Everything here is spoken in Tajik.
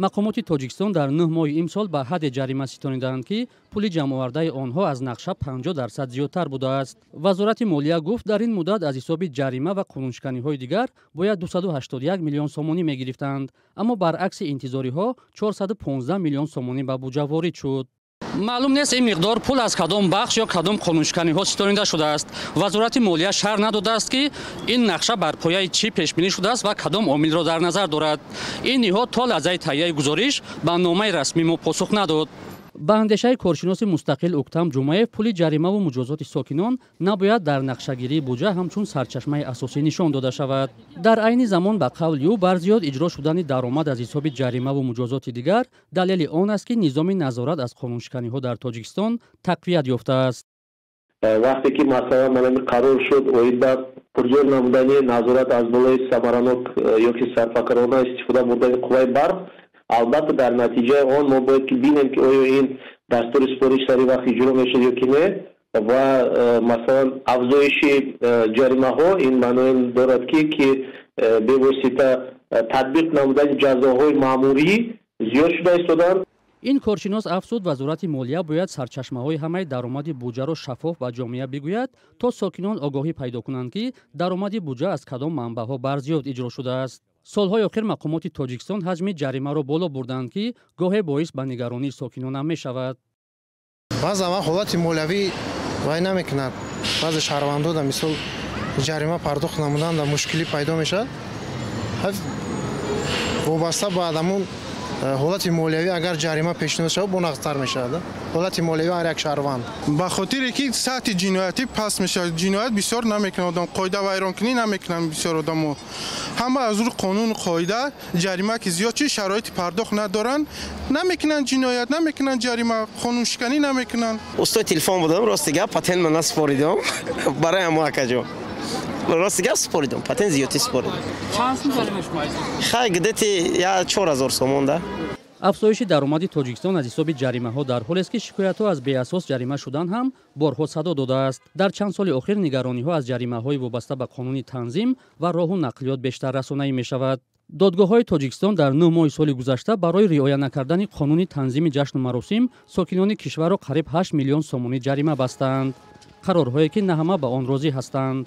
Мақомоти Тоҷикистон дар 9 моҳи имсол ба ҳадде ҷарима ситонидаанд, ки пули ҷамъовардаи онҳо аз нақша 50% зиёдтар будааст. Вазорати молия гуфт, дар ин муддат аз ҳисоби ҷарима ва қонуншиканиҳои дигар бояд 281 миллион сомонӣ мегирифтанд, аммо баръакси интизориҳо 415 миллион сомонӣ ба буҷа ворид шуд. Маълум нест, ин миқдор пул аз кадом бахш ё кадом қонуншиканиҳо ситонида шудааст. Вазорати молия шарҳ надодааст, ки ин нақша бар пояи чӣ пешбинӣ шудааст ва кадом омилро дар назар дорад. Ин ниҳод то лаҳзаи таҳияи гузориш ба номаи расмии мо посух надод. Ба андешаи коршиноси мустақил Уктам Ҷумаев, пули ҷаримаву муҷозоти сокинон набояд дар нақшагирии буҷа ҳамчун сарчашмаи асосӣ нишон дода шавад. Дар айни замон, ба қавли ӯ, барзиёд иҷро шудани даромад аз ҳисоби ҷаримаву муҷозоти дигар далели он аст, ки низоми назорат аз қонуншиканиҳо дар Тоҷикистон тақвият ёфтааст. Вақте ки, масалан, манами қарор шуд оид ба пурзӯр намудани назорат аз болои самаранок ё ки сарфакорона истифода бурдани қувваи барқ, албатта, дар натиҷаи он мо бояд ки бинем, ки оё ин дастури супориш сари вақт иҷро мешуд ё ки не. Ва масалан, афзоиши ҷаримаҳо ин маънои дорад, ки бевосита татбиқ намудани ҷазоҳои маъмурӣ зиёд шуда истоданд. Ин коршинос афзуд, Вазорати молия бояд сарчашмаҳои ҳамаи даромади буҷаро шаффоф ба ҷомеа бигӯяд, то сокинон огоҳӣ пайдо кунанд, ки даромади буҷа аз кадом манбаъҳо барзиёд иҷро шудааст. Солҳои охир мақомоти Тоҷикистон ҳаҷми ҷаримаро боло бурданд, ки гоҳе боис ба нигаронии сокинонам мешавад. Баъзан вақт ҳолати молиявӣ вай намекунад. Баъзе шаҳрвандо, мисол, ҷарима пардохт намудан дар мушкилӣ пайдо мешавад. Вобаста ба ҳамун ҳолати молиявӣ, агар ҷарима пешниҳод шавад, бо нағзтар мешавад ҳолати молиявӣ ҳар як шаҳрванд. Ба хотире ки сатҳи ҷиноятӣ паст мешавад, ҷиноят бисёр намекунад одам, қоида вайронкунӣ намекунанд бисёр одамо. Ҳама аз рӯи қонуну қоида, ҷарима ки зиёд чи, шароити пардохт надоранд, намекунанд ҷиноят, намекунанд ҷарима, қонуншиканӣ намекунанд. Устои телефон будам, рости гап, патент ман насупоридам. Барои ҳамо, акаҷон, рости гап, супоридам, патент зиёдтӣ супоридам. Хай, где-то я 4000 сомон да. Афзоиши даромади Тоҷикистон аз ҳисоби ҷаримаҳо дар ҳолест, ки шикоятҳо аз беасос ҷарима шудан ҳам борҳо садо додааст. Дар чанд соли охир нигарониҳо аз ҷаримаҳои вобаста ба қонуни танзим ва роҳу нақлиёт бештар расонаӣ мешавад. Додгоҳҳои Тоҷикистон дар 9 моҳи соли гузашта барои риоя накардани қонуни танзими ҷашну маросим сокинони кишварро қариб 8 миллион сомонӣ ҷарима бастаанд, қарорҳое ки на ҳама ба он розӣ ҳастанд.